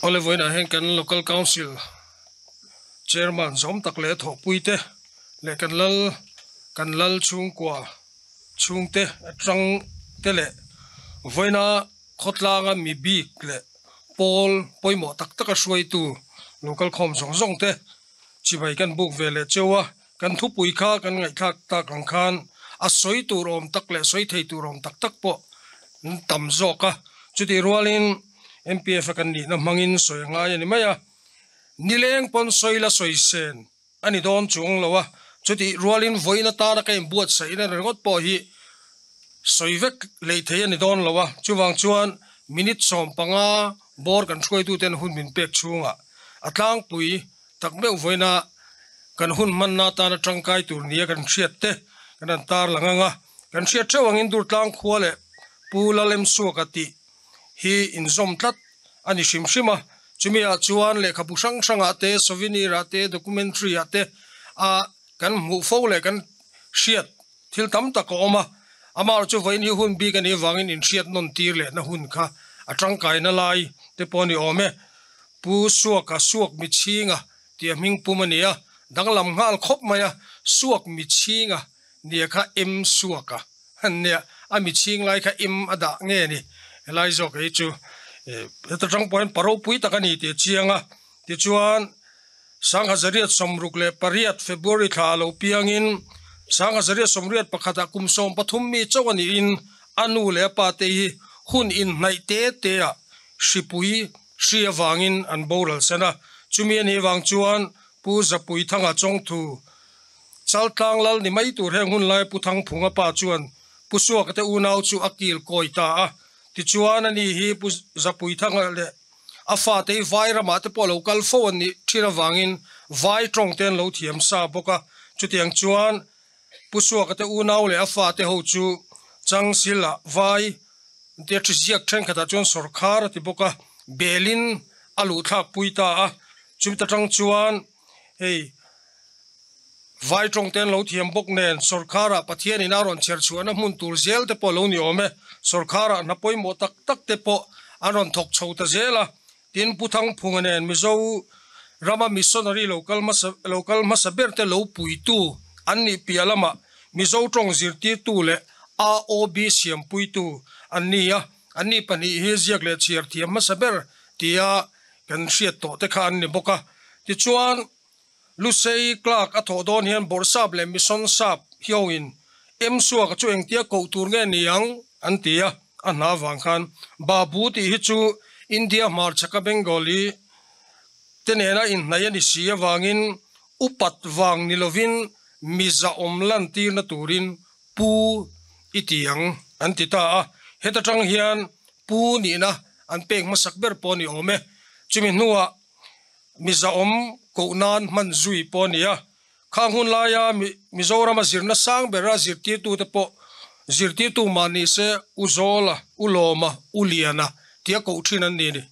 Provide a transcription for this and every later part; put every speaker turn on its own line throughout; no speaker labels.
Awle vawiinah hian kan Local Council Chairman zawm tak leh thawhpuite leh kan lal kan lal chhungkua chhungte atang te leh vawiina khawtlanga mi bik leh pawl pawimawh tak taka hruaitu local khawm zawng zawng te chibai kan buk ve leh cheu a, kan thupui kha kan ngaihthlak tak ang khan a sawi tur awm tak leh sawi thei tur awm tak tak pawh an tam zawk a, chutih rualin MPF a kan nihna hmangin sawi a ngai a ni mai a, nileng pawn sawi la sawi sen a ni dawn chuang lo a, chutih rualin vawiin atana ka inbuatsaihna ringawt pawh hi sawi vek lei thei a ni dawn lo a, chuvang chuan minute 15 bawr kan hruaituten hun min pek chhungah a tlangpui tak meuh vawiina kan hun hmanna atana tangkai tur nia kan hriat te kan han tarlang ang a, kan hriat theuh angin Durtlang khua leh Pu Lalemsuaka tih hi inzawm tlat a ni hrim hrim a, chumi ah chuan lehkhabu hrang hrang ah te, souvenir ah te, documentary ah te a kan hmuh fo leh kan hriat thil tam tak a awm a, amaherawh chu vawiin hi hun bik a nih avangin inhriat nawn tir lehna hun kha a tangkaina lai te pawh a ni awm e. Pu Suaka Suak Michhinga tih a hming pum a ni a, danglam nghal khawp mai a, Suak Michhinga nia kha M Suaka. Han nia, a mi chhing lai kha im a dah nge ni? Helai zawk hi chu heta tang pawh hian pa ropui tak a ni tih a chiang a. Tichuan, 1968 February thla a lo piangin 1981 ah kum 13 mi chauh a niin a nu leh a pa te hi hun inhnaih te te ah hripui hri avangin an boral san a. Chumi a nih vang chuan Pu Zapui Thanga Chawngthu Chaltlang lal ni mai tur heng hun lai Pu Thangphunga pa chuan Pu Suaka te unau chu a kil kawi ta a. Tichuan ani hi Pu Zapuithanga leh a fate hi vai ramah te pawh lo kal fo an nih thin avangin vai tawng te an lo thiam sa bawk a. Chutiang chuan Pu Suaka te unau leh a fate ho chu Changsil-ah vai tia thi ziak thenkhatah chuan sawrkhar a ti bawk a, belin a luhthlak pui ta a. Chumi ta tang chuan hei Vai tawng te an lo thiam bawk nen sawrkharah Pathianin a rawn chher chhuahna hmun tur zel te pawh a lo ni awm e. Sawrkharah hna pawimawh tak tak te pawh an rawn thawk chho ta zel a. Tin, Pu Thangphunga nen Mizo rama missionary lo kal hmasa lo kal hmasa ber te lo puitu an nih piah lamah Mizo tawng zirtirtu leh AOB siampuitu an ni a. Anni pahnih hi ziak leh chhiar thiam hmasa ber tia kan hriat tawh te kha an ni bawk a. Tichuan. Lusei Clark a thawh dawn hian Bawrhsap leh Mission Sap hiawin em suaka chu engtia koh tur nge ni ang an ti a, a hna avang khan Babu tih hi chu India hmarchhaka Bengali te nena inhnaih a ni si avangin upat vang ni lovin miza awm lantirna turin Pu i ti ang an ti ta a, heta tang hian Pu nihna an pek hmasak ber pawh a ni awm e. Chumi hnuah Mizaawm koh nan hman zui pawh a ni a, khang hun laia Mizorama zirna sang bera zirtirtute pawh zirtirtu mah ni se U Zawla, U Lawma, U Liana tia koh thin an ni a ni.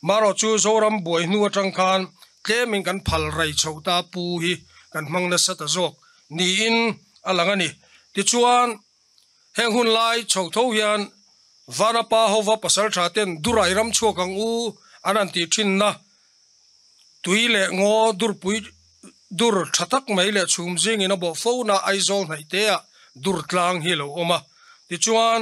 Marawh chu Zoram buai hnu atang khan tlemin kan phal rai chhoh ta pu hi kan hmang nasa ta zawk niin a lang a ni. Tichuan. Heng hun lai chho tho hian Vanapa hova pasal tha ten Durai ram chhuak ang u an han tih thinna tui leh ngaw durpui dur tha tak mai leh chhum zingin a bawh fo na Aizawl hnaih te ah dur tlang hi a lo awm a. Tichuan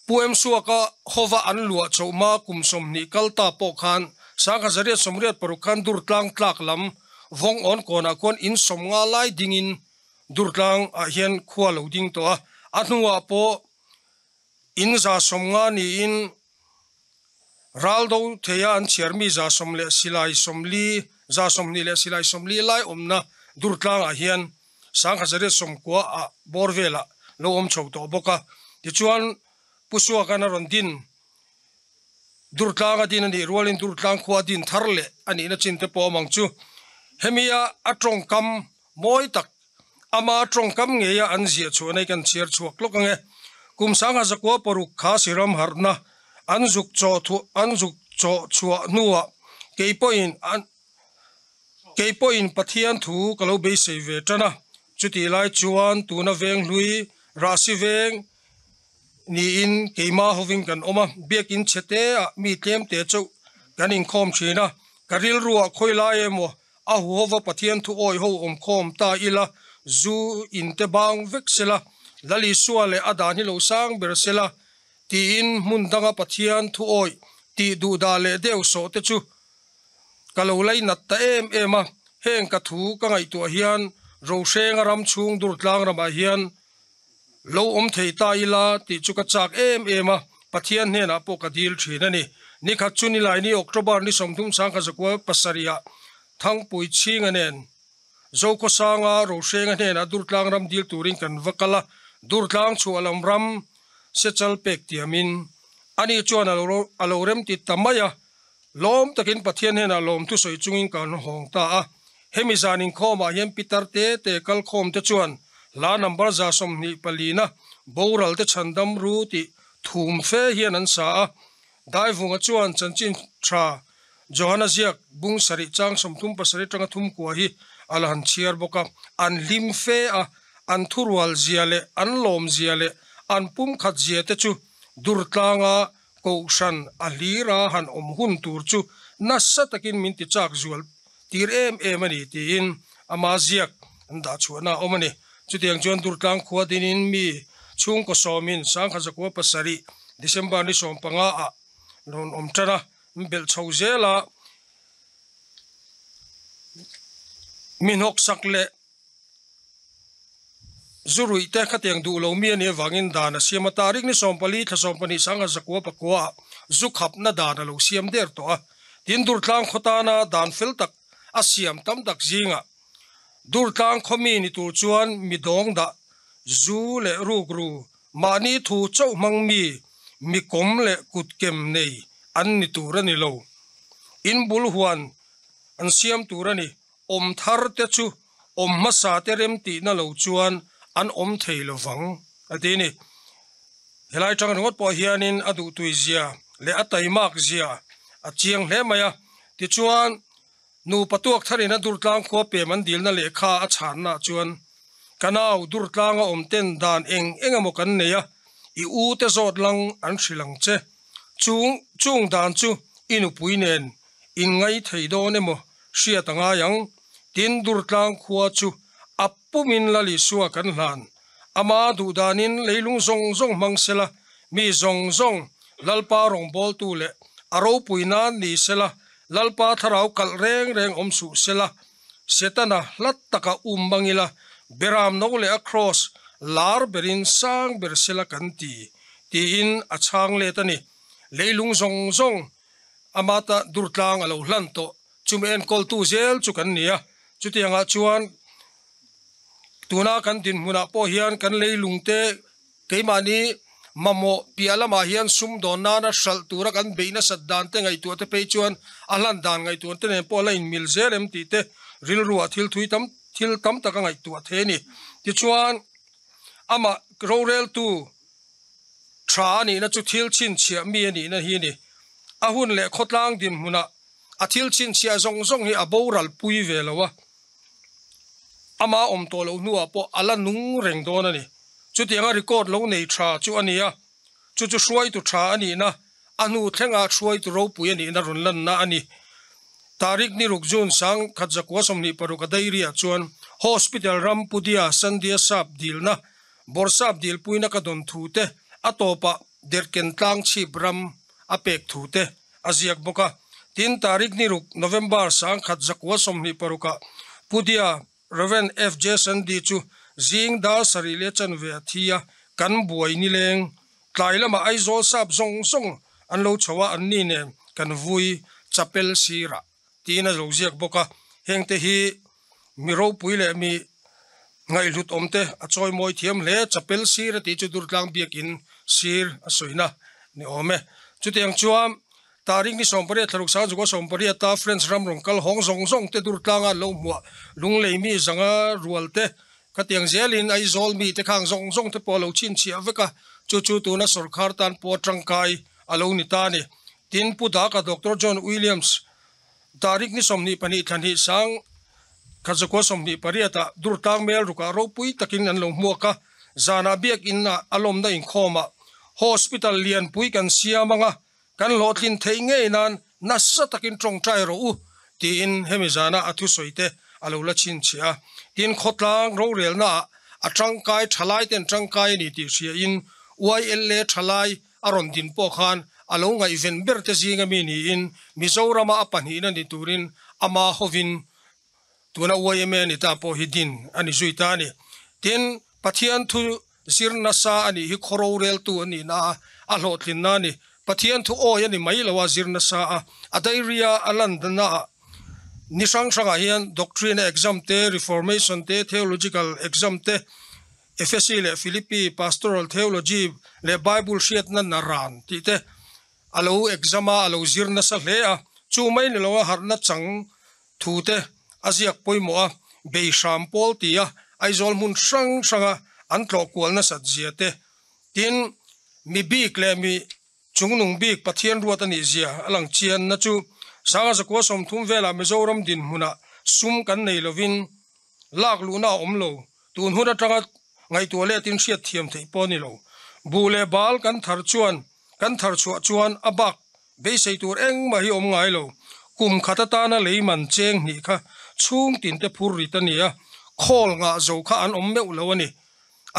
Pu Em Suaka hova an luah chhoh hma kum 20 kal ta pawh khan 1986 khan dur tlang tlak lam vawng awn kawnah khuan in 50 lai dingin Durtlang ah hian khua lo ding tawh a, a hnuah pawh in 150 niin ral do theia an chhiar mi 110 leh silai 40, 120 leh silai 40 lai awmna Durtlang ah hian 1990 ah bawr velah lo awm chho tawh bawk a. Tichuan Pu Suaka'n a rawn din Durtlang a din a nih rualin Durtlang khua a din thar leh a nihna chin te pawh awm ang chu. Hemia a tawngkam mawi tak ama tawngkam ngeia an ziah chhuah nei kan chhiar chhuak lawk ang e. Kum 1906 kha siram harhna an zuk chaw thuah an zuk chaw chhuah hnuah kei pawhin an kei pawhin Pathian thu ka lo beisei ve tan a. Chutih lai chuan tuna veng hlui Rahsi veng. Niin keimah hovin kan awm a, biakin chhe te ah mi tlem te chauh kan inkhawm thin a, ka rilruah khawi lai emaw a huhova Pathian thu awi ho awm khawm ta ila, zu in te bang vek sela, Lal Isua leh a dan hi lo sang ber sela tiin hmun danga Pathian thu awi tih duhdah leh deuh sawh te chu ka lo lainat ta em em a, heng ka thu ka ngaihtuah hian Rohrenga ram chhung Durtlang ramah hian Lo awm thei ta ila tih chu ka chak em em a, Pathian hnenah pawh ka dil thin a ni. Nikhat chu Nilaini October ni 30 sangkhat pasarihah Thangpui Chhinga nen Zokhawsanga Rohrenga hnenah Durtlang ram dil turin kan va kal a, Durtlang chhuah lam ram sechal pek tiamin ani chuan a lo remti ta mai a, Lawm takin Pathian hnenah lawmthu sawi chungin kan hawng ta a. Hemi zan inkhawmah hian pitar te te kalkhawm te chuan hla number 24 na boral te chhandam ru tih thum fe hian an sa a. Daivunga chuan chanchin tha Johana ziak bung sarih chang 37 tanga thum kua hi a la han chhiar bawk a. An hlim fe a, an thurual zia leh an lawm zia leh an pumkhat zia te chu Durtlanga Kohhran a hlira han awm hun tur chu nasa takin min ti chak zual tir em em a ni tiin ama ziak an dah chhuahna a awm a ni. Chutiang chuan Durtlang khua dinin mi chhungkaw sawmin 1907 December ni 15 ah rawn awm tan a, min belh chho zel a, mi hnawksak leh Zu ruih te khatiang duh lo mi a nih avangin dan a siam a, tarik ni 14 thla 12 1909 ah zu khapna dan a lo siam der tawh a. Tin, Durtlang khaw tana dan fel tak a siam tam tak zingah Durtlang khaw mi ni tur chuan mi dawng dah zu leh rukru mahni thu chauh hmang mi mi kawm leh kutkem nei an ni tur a ni lo. In bul huan an siam tur a ni. Awm thar te chu awm hmasa te rem tihna lo chuan an awm thei lo vang, a ti ni. Helai tang ringawt pawh hianin a duhtui zia leh a taimak zia a chiang hle mai a. Tichuan, nupa tuak tharin a Durtlang khua pem an dilna lehkha a chhannaah chuan, Ka nau, Durtlanga awm ten dan eng eng emaw kan nei a, i u te zawt lang an hrilh ang che. Chung chung dan chu i nupui nen in ngai thei dawn emaw hriat a ngai ang. Tin, Durtlang khua chu a pumin Lal Isua kan hlan. Ama duhdanin leilung zawng zawng hmang sela, mi zawng zawng Lalpa rawngbawltu leh a ropui nan ni sela, Lalpa thlarau kalh reng reng awm suh sela, Setana hlat taka um mang ila, Beram no leh a kraws lar berin sang ber sela kan ti, tiin a chhang let a ni. Leilung zawng zawng Ama ta Durtlang a lo hlan tawh. Chumi enkawltu zel chu kan ni a. Chutiangah chuan tuna kan dinhmunah pawh hian kan leilungte keimahni mamawh piah lamah hian sumdawn nana hralh tura kan beih nasat dan te ngaihtuah te phei chuan a hlan dan ngaihtuah te nen pawh a la inmil zel em tih te rilruah thil thui tam thil tam tak a ngaihtuah thei a ni. Tichuan amah roreltu Tha a nihna chu thil chhinchhiah mi a nihna hi a ni. A hun leh khawtlang dinhmunah a thil chhinchhiah zawng zawng hi a boral pui ve lo a, ama awm tawh loh hnuah pawh a la nung reng dawn a ni. Chutianga record lo nei tha chu a ni a, chu chu hruaitu tha a nihna, a hnu thlengah hruaitu ropui a nihna rawn lanna a ni. Tarik ni ruk June 1926 a diary-ah chuan Hospital ram Pudia Sandia Sap dilna Bawrhsap dilpuina ka dawn thu te, a tawpah Derhken tlang chhip ram a pek thu te a ziak bawk a. Tin, tarik ni ruk, November 1926 ah Pudia Rev. FJ Sandy chu zing dar sarih leh chanve a thi a, kan buai nileng tlai lamah Aizawl sap zawng zawng an lo chho a, anni nen kan vui chapel sirah tiin a lo ziak bawk a. Hengte hi mi ropui leh mi ngaihhlut awm te a chawimawi thiam hle. Chapel sir a tih chu Durtlang biakin sir a sawina ni awm e. Chutiang chuan tarik ni 18 thlaruk 1918 a French ram rawn kal hawng zawng zawng te Durtlanga an lo hmuah lunglei mi zanga rual te khatiang zelin Aizawl mi te khang zawng zawng te pawh a lo chhinchhiah vek a, chu chu tuna sawrkhar tan pawh tangkai a lo ni ta a ni. Tin, Pu Daka Doctor John Williams Tarik ni 22 thla hnih 1928 ah Durtlang Melrukah ropui takin an lo hmuak a, zanah biakin ah a lawmna inkhawmah. Hospital lianpui kan siam anga kan hlawhtlin theih ngei nan nasa takin tawngtai rawh u, tiin hemi zana a thusawi te a lo la chhinchhiah a. Tin, khawtlang rorelnaah a tangkai thalai ten tangkai a ni tih hriain YLA thalai a rawn din pawh khan a lo ngaihven ber te zinga mi niin Mizorama a pahnihna ni turin ama hovin Tuna yma ni ta pawh hi din a ni zui ta a ni. Tin, Pathian thu zir nasa a nih hi khaw roreltu a nihna a, a hlawhtlinna a ni. Pathian thu awi a ni mai lo a, zir nasa a, a diary-a a lannaah ni hrang hrangah hian Doctrine exam te, Reformation te, Theological exam te, Ephesi leh Philippi, Pastoral Theology leh Bible hriatna naran tih te a lo exam a, a lo zir nasa hle a. Chu mai ni lo a harhna chang Thu te a ziak pawimawh a, bei hram pawl ti a Aizawl hmun hrang hranga an tlawh kual nasat zia te, tin, mi bik leh mi chungnung bik Pathian ruat a nih zia a lang chianna chu Sanga zakua 30 velah Mizoram dinhmunah sum kan nei lovin lak luhna a awm lo, tun hun atanga ngaihtuah letin hriat thiam theih pawh a ni lo. Buh leh bal kan thar chuan kan thar chhuah chuan a bak Beisei tur engmah hi awm ngai lo. Kum khat atana lei man cheng hnih kha chhung tin te phur rit a ni a, khawl ngah zo kha an awm meuh lo a ni.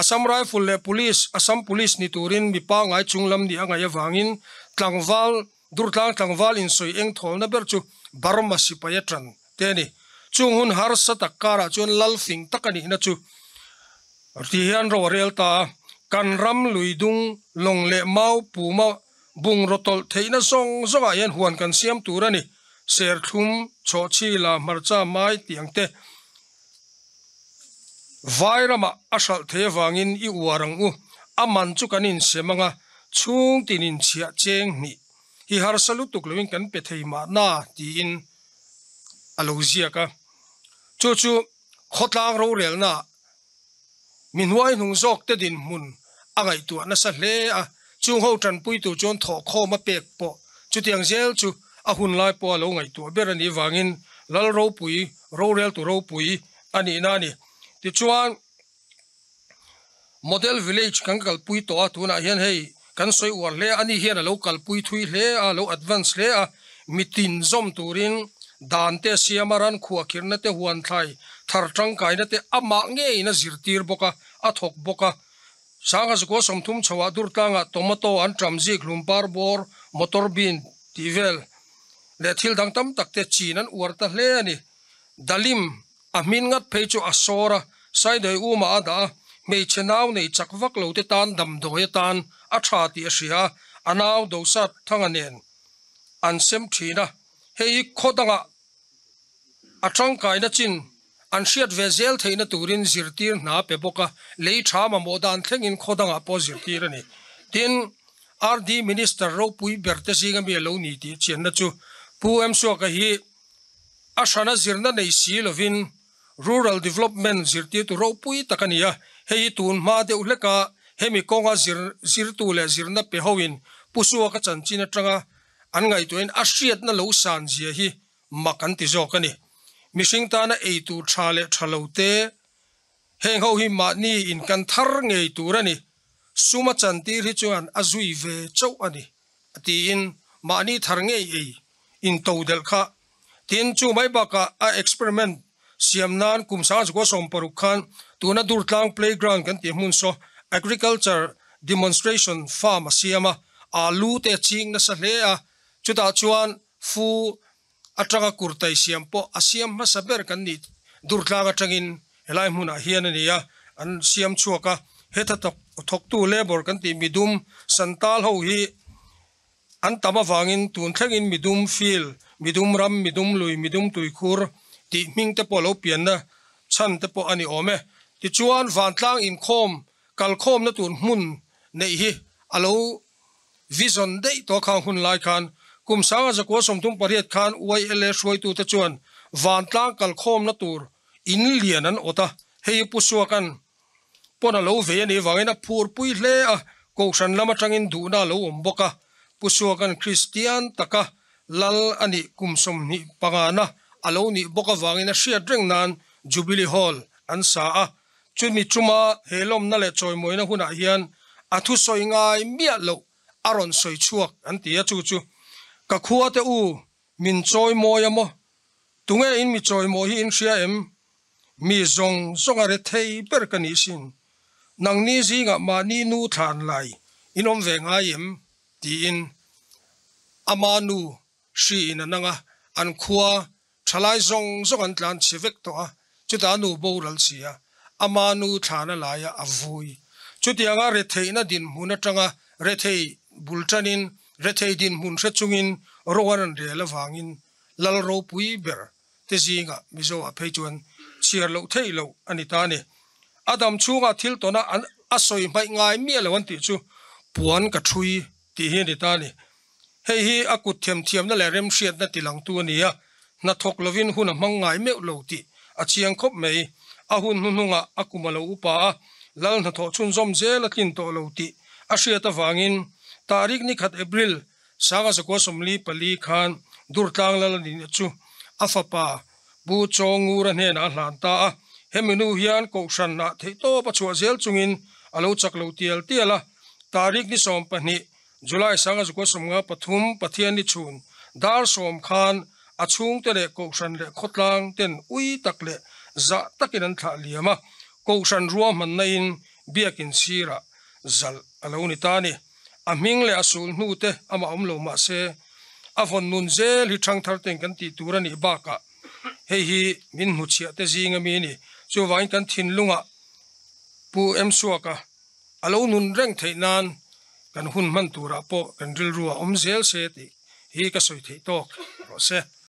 Assam Rifle leh Police, Assam Police ni turin mi pangngai chung lam nih a ngaih avangin tlangval, Durtlang tlangval insawi eng thawlna ber chu Burma sipai a tan te a ni. Chung hun harsa tak karah chuan lal fing tak a nihna chu ti hian ro a rel ta a, kan ram lui dung lawng leh mau puma Bungraw tawlh theihna zawng zawngah hian huan kan siam tur a ni. Serthlum, chhawhchhi, la, hmarcha, mai tih ang te vai ramah a hralh thei avangin i uar ang u. A man chu kan insem ang a, chhung tin inchhiah cheng hnih hi harsa lutuk loin kan pe thei mahna tiin a lo ziak a. Chu chu khawtlang rorelnaah Mi hnuai hnung zawk te dinhmun a ngaihtuah nasa hle a, chung ho tanpui tur chuan thawhkhawm a pek pawh chutiang zel chu a hun lai pawh a lo ngaihtuah ber a nih vangin Lal ropui, roreltu ropui a nihna a ni. Tichuan, Model Village kan kalpui tawh a, tunah hian hei kan sawi uar hle a, ani hian a lo kalpui thui hle a, a lo advance hle a, mitin zawm turin dan te a siam a, ran khuahkhirhna te, huan thlai thar tangkaina te amah ngeiin a zirtir bawk a, a thawk bawk a. Sangha zakua 30 chhoah Durtlangah tomato an ṭam zik hlum par bawr, motor bean tih vel leh thil dang tam tak te chin an uar ta hle a ni. Dalim a hmin ngat phei chu a sawr a, Saidai umah a dah a, hmeichhe nau nei chak vak lo te tan damdawi atan a ṭha tih a hria a, a nau Dosat Thanga nen an sem ṭhin a, hei hi khaw dangah A tangkaina chin an hriat ve zel theihna turin zirtir hna pe bawk a, lei tha mamawh dan thlengin khaw dangah pawh zirtir a ni. Tin, RD Minister ropui ber te zinga mi a lo ni tih chianna chu Pu M. Suaka hi a hrana zirna nei si lovin Rural Development zirtirtu ropui tak a ni a, hei hi tun hma deuh hleka hemi kawnga zir zirtu leh zirna pe hoin Pu Suaka chanchin atanga an ngaihtuahin a hriatna lo san zia hi mak an ti zawk a ni. Mihring tana ei tur tha leh tha lo te, heng ho hi mahni in kan thar ngei tur a ni. Sum a chantir hi chuan a zui ve chauh a ni, a tiin mahni thar ngei ei in to delh kha. Tin, chu mai bakah a experiment siam nan kum 1960 khan tuna Durtlang Playground kan tih hmun saw Agriculture Demonstration Farm a siam a, alu te a ching nasa hle a, chutah chuan Fu atanga kurtai siam pawh a siam hmasa ber kan nih Durtlang atangin helai hmunah hian a ni a, an siam chhuak a. Heta thawktu labour kan tih midum Santal ho hi an tam avangin tun thlengin midum field, midum ram, midum lui, midum tuikhur tih hming te pawh lo pianna chhan te pawh a ni awm e. Tichuan vantlang inkhawm kalkhawmna tur hmun neih hi a lo Vision daih tawh khang hun lai khan kum 1938 khan YLA hruaitute chuan vantlang kalkhawmna tur in lian an awt a, hei hi Pu Suakan pawn a lo vei a nih vangin a phurpui hle a, Kohhran lam atangin duhna a lo awm bawk a, Pu Suakan Kristian taka lal a nih kum 25 na a lo nih bawk avangin a hriat reng nan Jubilee Hall an sa a, chumi chuma he lawmna leh chawimawina hunah hian a thusawi ngai miah loh a rawn sawi chhuak an ti a, chu chu, Ka khua te u, min chawimawi a maw? Tunge in mi chawimawi hi in hria em? Mi zawng zawng a rethei ber ka nih sin. Nangni zingah mahni nu thlan lai in awm ve ngai em? tiin ama nu hri in a nang a, an khua thalai zawng zawng an tlan chhe vek tawh a, chutah a nu boral si a, ama nu thlana laia a vui. Chutianga retheihna dinhmun atanga rethei bul tanin, rethei dinhmun hre chungin ro an rawn rel avangin Lal ropui ber te zingah Mizo ah phei chuan chhiar loh theih loh a ni ta a ni. A dam chhungah thil tawna an a sawi hmaih ngai miah lo an tih chu puan ka thui tih hi a ni ta a ni. Hei hi a kut themthiamna leh remhriatna tilangtu a ni a, hnathawk lovin hun a hmang ngai meuh lo tih a chiang khawp mai. A hun hnuhnungah a kum a lo upa a, lal hnathawh chhunzawm zel a tlin tawh lo tih a hriat avangin Tarik nikhat April Sanga zakua 44 khan Durtlang lal a nih chu a fapa Pu Chawngura hnenah a hlan ta a, hemi nu hian Kohhran ah theihtawp a chhuah zel chungin a lo chak lo tial tial a. Tarik ni 12, July 1953, Pathian ni chhun dar 10 khan a chhungte leh Kohhran leh khawtlang ten ui tak leh zah takin an thlah liam a, Kohhran ruahmanna in biakin sirah zalh a lo ni ta a ni. A hming leh a sul hnu te amah awm lo mah se, a vawn nun zel hi ṭhangthar ten kan tih tur a nih bakah hei hi min hnuchhiah te zing ami a ni. Chuvangin kan thinlungah Pu Em Suaka a lo nun reng theih nan kan hun hman turah pawh kan rilru a awm zel se tih hi ka sawi theih tawk rawh se.